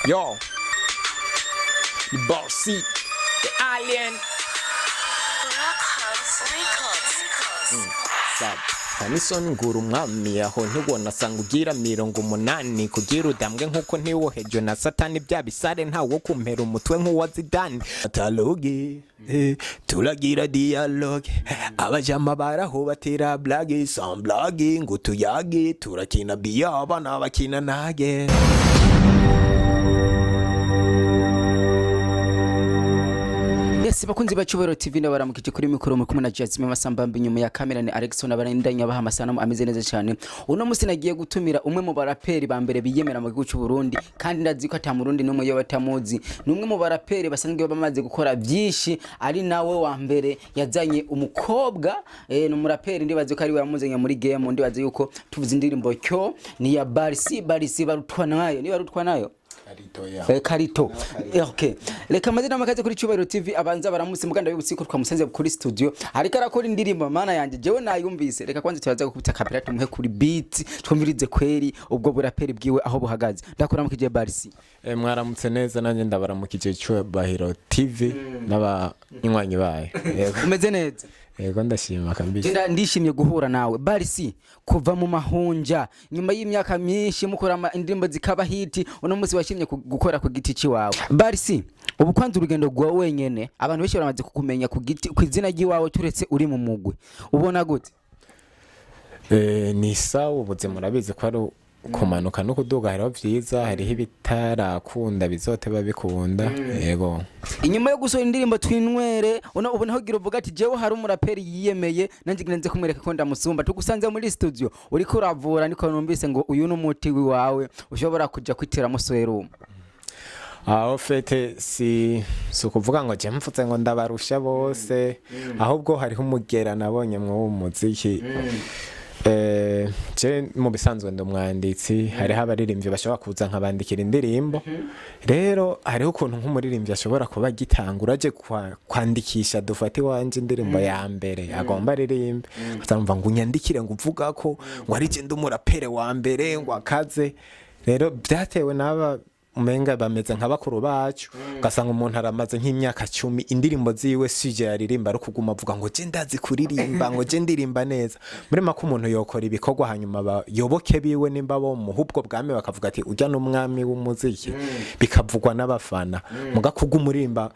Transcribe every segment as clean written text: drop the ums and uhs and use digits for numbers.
Yo, ni Bossy, the alien. Rock House Records. Sab. Nta ngura umwami aho ntiwonasanga ugira 80 kugira udambwe nkuko ntiwohejwe na satani bya bisare ntawo kumpera umutwe nk'uwa Zidane ataloge turagira dialogue abajama baraho batera blague sans blague ngo tuyage turakina biya abana bakina nage. Yes, bakunzi ba Cyubahiro TV nabaramukije kuri mikoro muri kumwe na Jasmine Masambambi, nyuma ya kamera ni Alexon abarindanya baha amasanamu ameze neza cyane. Uno musi nagiye gutumira umwe mu baraperi ba mbere biyemera mu gihugu cy'u Burundi, kandi ndazi ko ata murundi n'umwe yoba atamuzi. Ni umwe mu baraperi basanzwe bamaze gukora byinshi, ari nawe wa mbere yazanye umukobwa ni umuraperi ndibaze ko ari we yamuzanye muri game. Ndibaze yuko tuvuze indirimbo cyo ni ya Barsi Barsi barutwa nayo, ni barutwa nayo Karito. Okay. Reka amazina amakaze kuri Cyubahiro TV abanza baramutse muganda bibutse ko twamusanze kuri studio ariko arakora indirimbo mana yanjye jewe nayumvise. Reka kwanza turaza gukubita kapera tumuhe kuri beat twumvirize kweri ubwo buraperi bwiwe aho buhagaze. Ndakuramukije Barsi. Mwaramutse neza, nanjye ndabaramukije Cyubahiro TV n'abanywanyi bayo. Yego. Umeze neza? Yego, ndashima kabisa. Jenda ndishimye guhura nawe Barsi, kuva mu mahunja nyuma y'imyaka myinshi mukora indirimbo zikaba hit, uno munsi washimye gukora ku giti ciwawe. Barsi, ubu kwanza urugendo rwawe wenyene abantu benshi baramaze kukumenya ku giti ku izina ry'iwawe turetse uri mu mugwi, ubona gute? Ni sawa, ubuzima urabizi ko ari kumanuka no kuduga, hariho vyiza hariho ibitarakunda bizoteba bikunda. Yego. Inyuma yo gusohora indirimbo twinywere, uno ubona aho ugira uvuga ati jewe hari umuraperi yiyemeye nanjye ngira nze kumwereka ko ndamusumba. Tugusanze muri studio uriko uravura, niko numvise ngo uyu ni umuti wiwawe ushobora kuja kwiteramo serumu. Aho fete si ukuvuga ngo je mvuze ngo ndabarusha bose, ahubwo hariho umugera nabonye mw'uwo muziki. Je mu bisanzwe ndi umwanditsi, hariho abaririmbyi bashobora kuza nkabandikira indirimbo. Rero hariho ukuntu nk'umuririmbyi ashobora kuba agitangura aje kwandikisha dufate iwanje indirimbo ya mbere agomba aririmbe, azamva ngo unyandikire ngo uvuga ko ngo ari je ndi umurapere wa mbere ngo akaze. Rero byatewe n'aba umenga bameze nka bakuru bacu, ugasanga umuntu aramaze nk'imyaka 10 indirimbo ziwe sije yaririmba ari kuguma avuga ngo je ndazi kuririmba ngo je ndirimba neza. Muri make umuntu yokora ibikorwa hanyuma bayoboke biwe nimba bo muha ubwo bwami bakavuga ati ujya n'umwami w'umuziki, bikavugwa n'abafana. Muga kuguma uririmba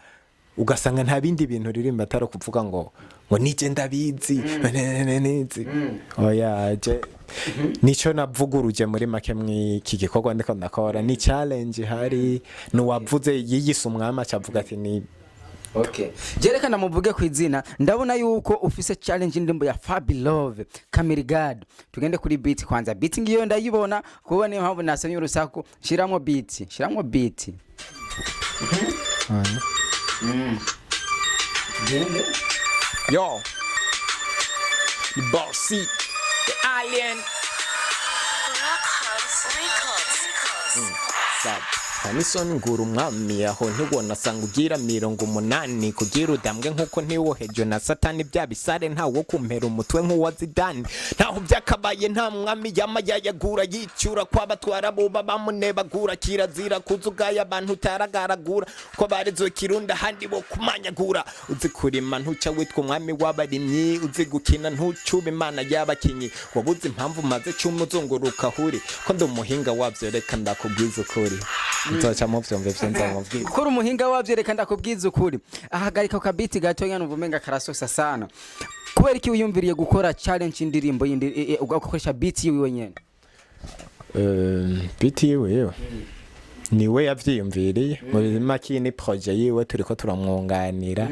ugasanga nta bindi bintu uririmba atari ukuvuga ngo nije ndabizi nizi. Oya, je nico navuguruje muri make mw'iki gikorwa ndiko ndakora ni challenge hari nuwavuze yiyise umwami acavuga ati ni Okay. Jerekana muvuge ku izina, ndabona yuko ufise challenge indirimbo ya Fabi Love Kamirigad. Tugende kuri beat kwanza. Beat ngiyo ndayibona kuba niyo mpamvu nasomye urusaku. Shiramo beat, shiramo beat. Gende. Yo, ni Bossy, the alien. Rock House Records. Sab. Nta ngura umwami aho ntiwonasanga ugira 80 kugira udambwe nkuko ntiwohejwe na satani bya bisare ntawo kumpera umutwe nk'uwa Zidane. Ntaho byakabaye nta mwami yama yayagura yicyura kwabatwara boba bamunebagura kirazira kuzugaya abantu utaragaragura ko barezwe kirunda handi bo kumanyagura. Uzi kurima ntuca witwa umwami w'abarimyi, uzi gukina ntucuba imana y'abakinyi. Wabuze impamvu maze cumi uzunguruka huri ko ndi umuhinga wavyo, reka ndakubwiza ukuri nzoca muvyumva ivyo nzamubwira. Gukora umuhinga wavyo, reka ndakubwiza ukuri. Ahagarika ka beat gato nyana uvumenga karasosa sana. Kubera iki wiyumviriye gukora challenge indirimbo yindi ugakoresha beat yiwe nyene? Beat yiwe niwe yavyiyumviriye, muri make ni projet yiwe turiko turamwunganira.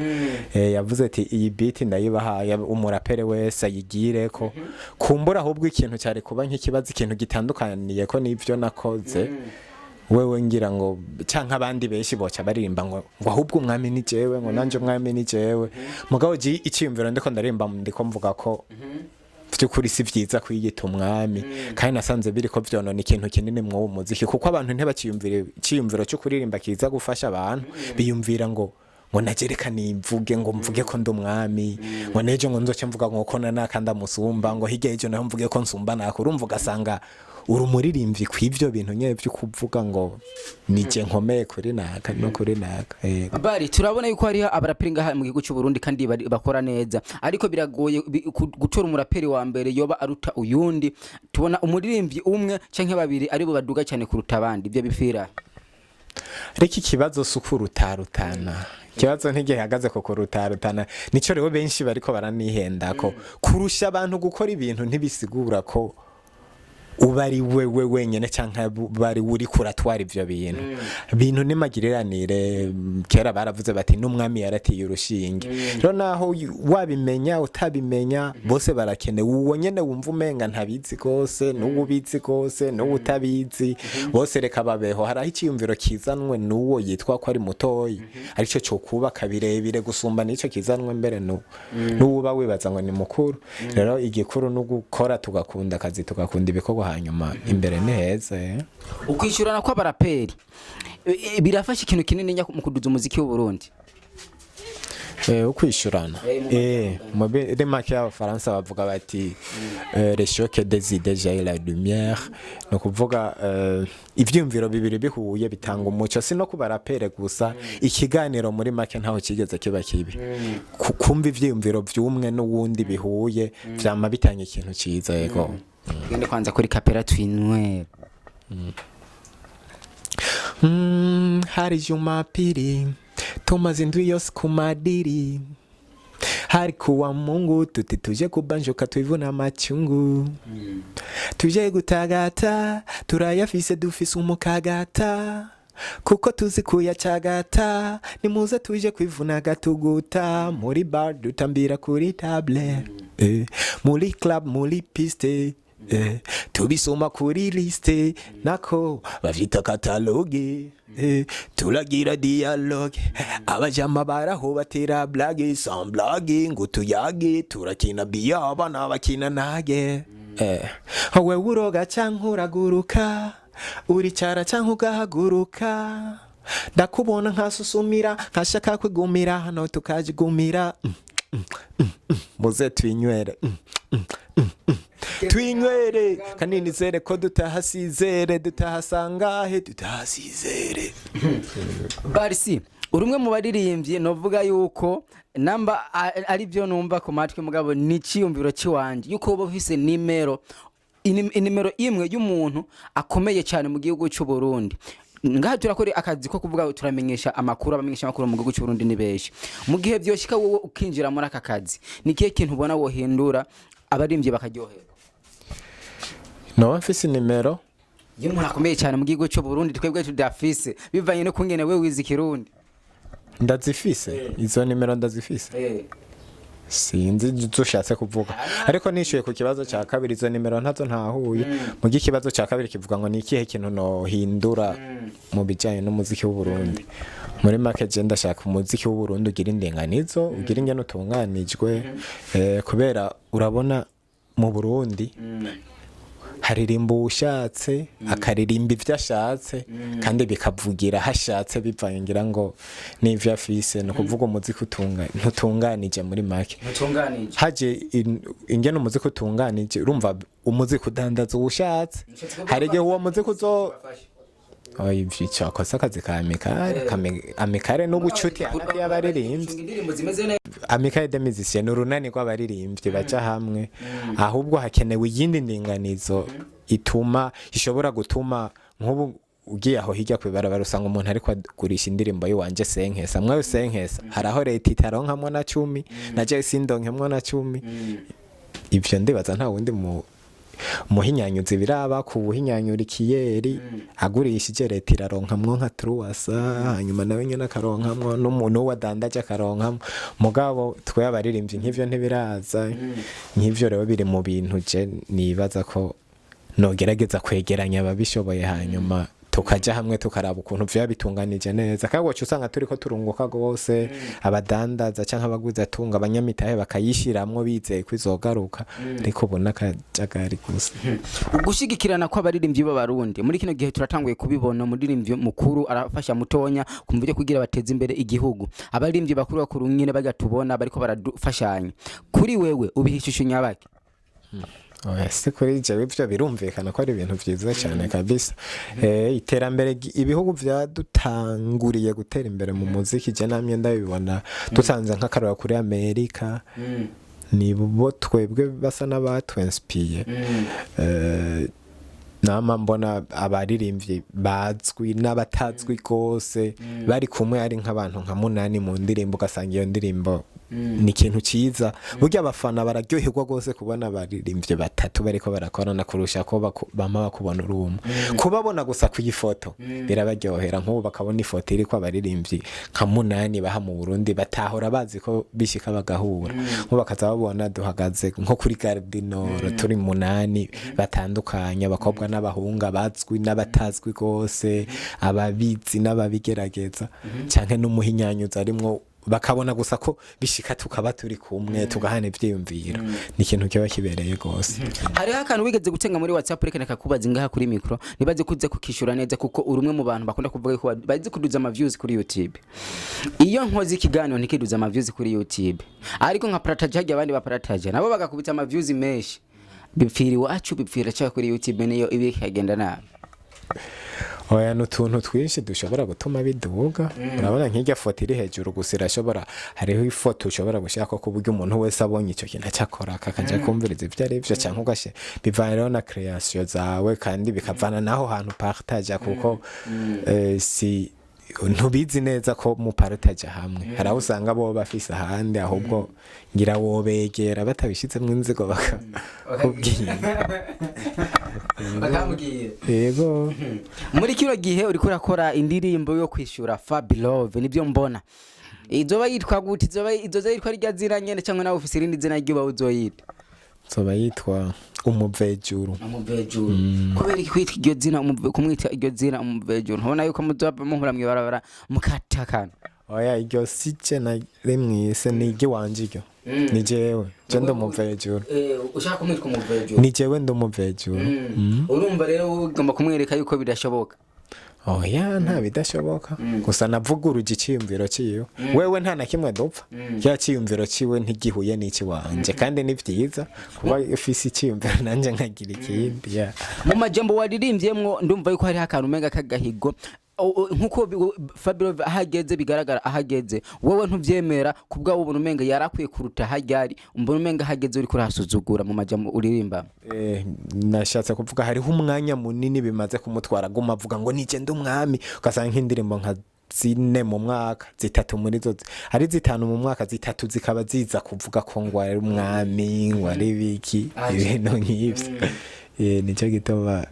Yavuze ati iyi beat ndayibahaye umurapere wese ayigireko kumbura, ahubwo ikintu cyari kuba nk'ikibazo ikintu gitandukaniye ko nivyo nakoze wewe ngira ngo canke abandi benshi boca baririmba ngo ahubwo umwami ni jewe ngo nanje umwami ni jewe. Mugabo je iciyumviro ndiko ndarimba ndiko mvuga ko vy'ukuri si vyiza kwiyita umwami, kandi nasanze biriko vyonona ikintu kinini mw'uwo muziki, kuko abantu ntibaciyumvire iciyumviro cyo kuririmba kiza gufasha abantu, biyumvira ngo najereka nivuge ngo mvuge ko ndi umwami, ngo nejo ngo nzoce mvuga ngo ko nanaka ndamusumba, ngo hirya y'ejo naho mvuge ko nsumba naka. Urumva ugasanga Uri umuririmbyi kw'ivyo bintu nyene vyo kuvuga ngo nije nkomeye kuri naka no kuri naka. Yego. Bari turabona yuko hariho abaraperi ngaha mu gihugu cy'u Burundi kandi bakora neza, ariko biragoye gutora umuraperi wa mbere yoba aruta uyundi. Tubona umuririmbyi umwe canke babiri aribo baduga cyane kuruta abandi. Ibyo bipfira? Ariko ikibazo si ukurutarutana, ikibazo ntigihagaze ku kurutarutana. Nico rero benshi bariko baranihendako. Kurusha abantu gukora ibintu ntibisigura ko uba ari wewe wenyene canke bari uriko uratwara ivyo bintu. Bintu nimagiriranire. Kera baravuze bati n'umwami yaratiye urushinge. Rero naho wabimenya utabimenya, bose barakenewe. Uwo nyene wumva umenga ntabizi gose, n'uwo ubizi gose, n'uwo utabizi, bose reka babeho. Hariho iciyumviro kizanwe n'uwo yitwa ko ari mutoyi, arico co kubaka birebire gusumba n'ico kizanwe mbere n'uwuba wibaza ngo ni mukuru. Rero igikuru ni ugukora, tugakunda akazi, tugakunda ibikorwa, hanyuma imbere ni heza. Ukwishyurana kw'abaraperi birafasha ikintu kinini mu kuduza umuziki w'u Burundi. Ukwishyurana muri make, y'Abafaransa bavuga bati "Le choc des idées jaillit la lumière". Ni ukuvuga ivyiyumviro bibiri bihuye bitanga umuco. Si no ku barapere gusa, ikiganiro muri make ntaho kigeze kiba kibi. Kumva ivyiyumviro vy'umwe n'uwundi bihuye vyama bitanga ikintu ciza, yego. Tugende kwanza kuri kapera twinywera. Hari Jumapili tumaze indwi yose ku madiri, hari kuwa Mungu tuti tuje kubanjuka twivuna amacungu, tuje gutagata turayafise, dufise umukagata kuko tuzi kuyacagata. Nimuze tuje kwivuna gatuguta, muri bar dutambira kuri table, muri club, muri piste, tubisoma kuri liste, nako bavyita catalogue, turagira dialogue, abajama baraho batera blague sans blague ngo tuyage, turakina biya, abana bakina nage. Wewe uroga canke uraguruka, uricara canke ugahaguruka, ndakubona nkasusumira, nkashaka kwigumira hano tukajigumira. Muze twinywere. Twinywere kandi nizere ko dutahasizere, dutahasangahe, dutahasizere. Barisi, uri umwe mu baririmbyi novuga yuko namba ari byo numva ku matwi, mugabo ni iciyumviro ciwanje yuko woba ufise nimero inimero imwe y'umuntu akomeye cyane mu gihugu cy'u Burundi. Ngaha turakora akazi ko kuvuga, turamenyesha amakuru. Abamenyesha amakuru mu gihugu cy'u Burundi ni benshi. Mu gihe vyoshika wowe ukinjira muri aka kazi, ni kihe kintu ubona wohindura abaririmbyi bakaryoherwa? Noba mfise nimero iyo umuntu akomeye cyane mu gihugu cy'u Burundi twebwe tudafise, bivanye no kungene we wize Ikirundi. Ndazifise izo nimero, ndazifise. Sinzi izo ushatse kuvuga, ariko nishyuye ku kibazo cya kabiri, izo nimero ntazo ntahuye. Mu gihe ikibazo cya kabiri kivuga ngo ni ikihe kintu nohindura mu bijyanye n'umuziki w'u Burundi, muri make je ndashaka umuziki w'u Burundi ugira indinganizo, ugira ingene utunganijwe, kubera urabona mu Burundi haririmba uwushatse, akaririmba ibyo ashatse kandi bikavugira hashatse, bivanye ngira ngo n'ivyo afise. Ni ukuvuga umuziki ntutunganije muri make. Ntutunganije. Haje ingene umuziki utunganije, urumva umuziki udandaza uwushatse. Hari igihe uwo muziki uzo Oya, ivyo cakoze akazi ka Amicale. Amicale n'ubucuti hagati y'abaririmbyi. Indirimbo zimeze neza. Amicale des musiciens ni urunani rw'abaririmbyi baja hamwe. Ahubwo hakenewe iyindi ndinganizo ituma ishobora gutuma nk'ubu ugiye aho hirya kwibarabara usanga umuntu ariko agurisha indirimbo yiwanje senkesa mwayo senkesa. Hari aho leta itaronkamwo na 10, na jewe sindonkemwo na 10. Ivyo ndibaza nta wundi mu muhinyanyuzi biraba ku buhinyanyura ikiyeri agurishije, leta iraronkamwo nka truwasa, hanyuma nawe nyene akaronkamwo, n'umuntu adandaje akaronkamwo. Mugabo twe abaririmbyi nk'ivyo ntibiraza. Nk'ivyo rero biri mu bintu je nibaza ko nogerageza kwegeranya ababishoboye, hanyuma tukaja hamwe tukaraba ukuntu vyoba bitunganije neza, kandi wacu usanga turiko turunguka gose, abadandaza canke abaguzi atunga abanyamitahe bakayishiramwo bizeye ko izogaruka, ariko ubona akajagari gusa. Ugushigikirana kw'abaririmbyi b'Abarundi muri kino gihe turatanguye kubibona. Umuririmbyi mukuru arafasha mutonya ku buryo kugira bateze imbere igihugu. Abaririmbyi bakuru bakuru nyine bagatubona bariko baradufashanya. Kuri wewe ubiha ishusho nyabaki? Oya, si kuri jewe, ivyo birumvikana ko ari ibintu vyiza cyane kabisa. Iterambere ibihugu vyadutanguriye gutera imbere mu muziki, je namye ndabibona, dutanze nk'akarorero kuri Amerika, ni bo twebwe basa n'abatwensipiye. Nama mbona abaririmbyi bazwi n'abatazwi rwose bari kumwe, ari nk'abantu nka munani mu ndirimbo, ugasanga iyo ndirimbo ni ikintu cyiza. Burya abafana bararyoherwa rwose kubona abaririmbyi batatu bariko barakorana kurusha ko bama bakubona uri umwe. Kubabona gusa ku ifoto birabaryohera. Nk'ubu bakabona ifoto iriko abaririmbyi nka munani baha mu Burundi batahora bazi ko bishika bagahura, nko bakaza babona duhagaze nko kuri Gare du Nord turi munani batandukanye, abakobwa n'abahungu, abazwi n'abatazwi rwose, ababizi n'ababigerageza, canke n'umuhinyanyuzi arimwo, bakabona gusa ko bishika tukaba turi kumwe, tugahana ivyiyumviro, ni ikintu kiba kibereye rwose. Hariho akantu wigeze gutenga muri WhatsApp, reka nakakubaza ngaha kuri micro, nibaze kuza kukishura neza, kuko uri umwe mu bantu bakunda kuvuga ko bazi kuduza ama views kuri YouTube. Iyo nkoze ikiganiro ntikiduza ama views kuri YouTube, ariko nka partage hajya abandi ba partage nabo bagakubita ama views menshi, bipfira iwacu, bipfira cyangwa kuri YouTube niyo ibi ikagenda nabi? Oya, ni utuntu twinshi dushobora gutuma biduga. Urabona nk'irya foto iri hejuru gusa irashobora, hariho ifoto ushobora gushaka ku buryo umuntu wese abonye icyo kintu acakora akakaja kumviriza ibyo ari byo, cyangwa ugashe bivana rero na création zawe, kandi bikavana n'aho hantu partage, kuko si ntubizi neza ko mupartage hamwe. Hari aho usanga bo bafise ahandi, ahubwo ngira wobegera batabishizemwo inzigo bakakubwira. Bakambwira. Yego. Muri kino gihe uriko urakora indirimbo yo kwishura Fabilove, nibyo mbona. Izoba yitwa gute? Izoza yitwa rya zina nyene, cyangwa nawe ufise irindi zina ryuba uzoyita? Zoba yitwa Umuvejuru. Umuvejuru. Kubera iki kwitwa iryo zina kumwita iryo zina Umuvejuru? Ntubona yuko muzoba muhura mw'ibarabara mukatakana? Oya, iryo si je na rimwise, ni iry'iwanje iryo. Ni jewe, je ndi umuvejuru. Ushaka kumwitwa Umuvejuru? Ni jewe ndi umuvejuru. Urumva rero wowe ugomba kumwereka yuko bidashoboka. Oya, nta bidashoboka, gusa navuguruje iciyumviro ciwe. Wewe nta na kimwe dupfa, kya ciyumviro ciwe ntigihuye n'iciwanje, kandi ni vyiza kuba ufise iciyumviro nanje nkagira ikindi, yeah. Mu majambo waririmvyemwo ndumva yuko hariho akantu umenga k'agahigo. Nkuko Fabio ahageze bigaragara ahageze, wowe ntuvyemera kubwa ubona umenga yarakwiye kuruta hajyari, umbona umenga ahageze uriko urahasuzugura mu majambo uririmba. Nashatse kuvuga hariho umwanya munini bimaze kumutwara aguma avuga ngo nije ndi umwami, ugasanga nk'indirimbo nka zine mu mwaka, zitatu muri zo ari zitanu mu mwaka, zitatu zikaba ziza kuvuga ko ngo ari umwami, ngo ari biki, ibintu nk'ivyo. Nicyo gituma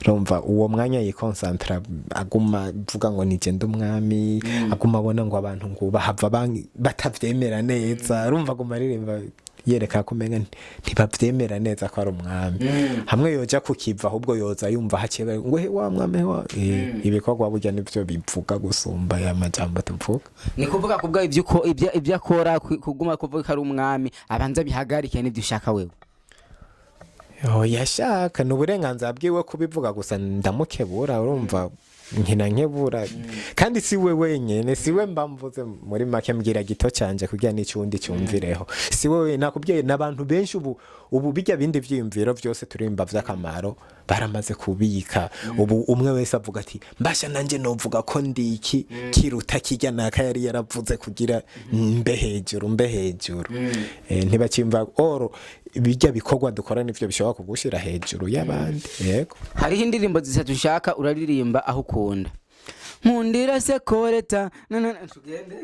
urumva uwo mwanya yikonsantra aguma avuga ngo nije ndi umwami, aguma abona ngo abantu ngo bahava batavyemera neza. Urumva aguma aririmba yereka ko umenga ntibavyemera neza ko ari umwami. Hamwe yoja kukiva, ahubwo yoza yumva haciye ngo he wa mwami, he wa ibikorwa burya nivyo bivuga gusumba aya majambo tuvuga. Ni kuvuga kubwa ivyo uko ibyo akora, kuguma kuvuga ko ari umwami, abanza bihagarike, n'ivyo ushaka wewe? Yashaka ni uburenganzira bwiwe kubivuga, gusa ndamukebura. Urumva nkina nkebura, kandi si we wenyene, si we mba mvuze. Muri make mbwira gito canje kugira n'icundi cyumvireho. Si we nakubwiye, n'abantu benshi ubu bijya bindi vyiyumviro vyose turimba vy'akamaro baramaze kubika. Ubu umwe wese avuga ati mbasha nanje novuga ko ndi iki kiruta kijya naka yari yaravuze kugira mbe hejuru, mbe hejuru. Ntibakimva oro bijya bikorwa dukora nivyo bishobora kugushira hejuru y'abandi, yego. Hariho indirimbo zitatu ushaka uraririmba aho ukunda. Nkundira sekoreta na na na, tugende.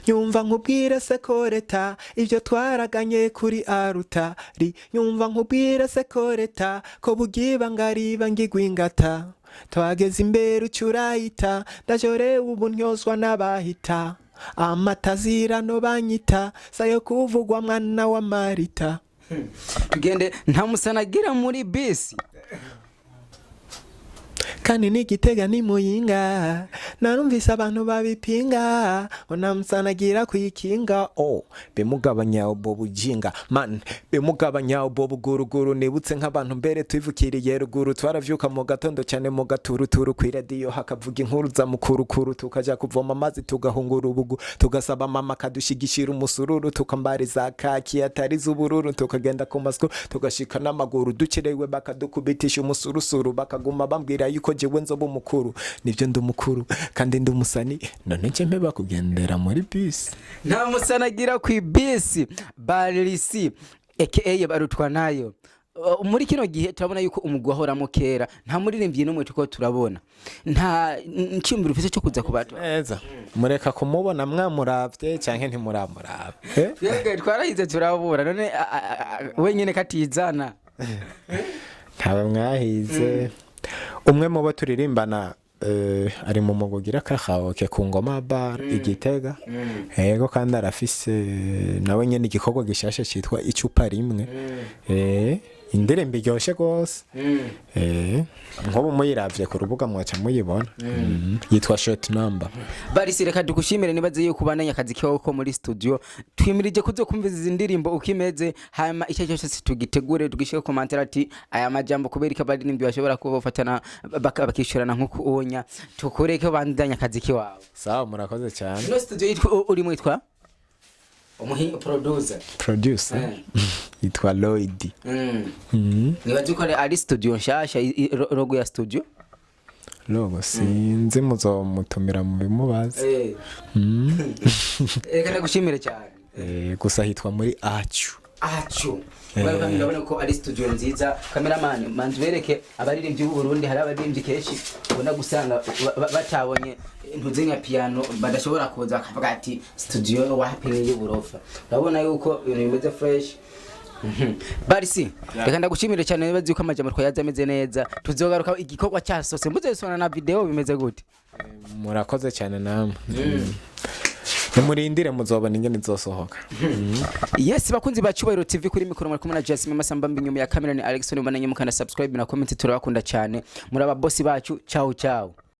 Nyumva nkubwire sekoreta, ibyo twaraganye kuri arutari. Nyumva nkubwire sekoreta, ko bugiba ngariba ngigwingata, twageze imbere ucurayita, ndajorewe ubu ntyozwa n'abahita, amatazirano banyita sayo kuvugwa mwana wa Marita. Tugende. Nta musanagira muri bisi. Kandi n'Igitega ni Muyinga, narumvise abantu babipinga ngo namusanagira kuyikinga. Oh, bimugabanya ubwo bujinga man, bimugabanya ubwo buguruguru. Nibutse nk'abantu mbere twivukiriye ruguru, twaravyuka mu gatondo cyane mu gaturuturu, kw'iradiyo hakavuga inkuru za mukurukuru, tukaja kuvoma amazi, tugahungura ubugu, tugasaba mama akadushigishira umusururu, tukambariza kaki atari z'ubururu, tukagenda ku masiko, tugashika n'amaguru, dukerewe bakadukubitisha umusurusuru, bakaguma bambwira yuko jewe nzoba umukuru. Nivyo, ndi umukuru kandi ndi umusani. None nce mpeba kugendera muri bisi? Nta musanagira ku ibisi. Barisi aka Barutwa Nayo. Muri kino gihe turabona yuko umugwi wahoramo kera nta muririmbyi n'umwe turiko turabona. Nta nciyumviro ufise cyo kuza kubato? Neza, mureka kumubona mwamuravye canke ntimuramuraba, eh? Twebwe twarahize turabura. None wenyene katizana? Ntawe mwahize. Umwe mu bo turirimbana ari mu mugwi ugira karaoke ku Ngoma Bar Igitega. Yego, kandi arafise nawe nyene igikorwa gishasha citwa Icupa Rimwe, indirimbo iryoshe rwose. Nk'ubu muyiravye ku rubuga mwaca muyibona. Yitwa Short Number. Barisi, reka dukushimire. Nibaze yuko ubandanya akazi kawe ko muri studio. Twimirije kuzokumviza izi ndirimbo uko imeze, hanyuma icyo cyose tugitegure, tugishyire commentaire ati aya majambo kubera ko abaririmbyi bashobora kuba bafatana bakishurana nk'uko uwonya. Tukureke bandanya akazi kiwawe. Sawa, murakoze cyane. Ino studio yitwa urimo yitwa umuhi producer? Producer yitwa Lloyd. Nibaze ko ari studio nshasha, logo ya studio? Logo sinzi, muzomutumira mu bimubaze. Reka ndagushimire cyane. Gusa hitwa muri Acu. Acu. Urabona ko ari studio nziza. Cameraman, manzi bereke abaririmbyi b'u Burundi. Hari abaririmbyi kenshi ubona gusanga batabonye ntuze nka piano, badashobora kuza bakavuga ati studio wapi y'uburofa. Urabona yuko ibintu bimeze fresh. Barisi, reka ndagushimire cyane. Nibaze yuko amajambo twayaze ameze neza. Tuzogaruka igikorwa cyasose muzesona na video bimeze gute. Murakoze cyane namwe. Nimurindire, muzobona ingene izosohoka. Yes, bakunzi ba Cyubahiro TV, kuri mikoro muri kumwe na Jasmine Masamba, inyuma ya camera ni Alexon. Mubandanye mukanda subscribe na comment. Turabakunda cyane, muri aba boss bacu. Ciao ciao.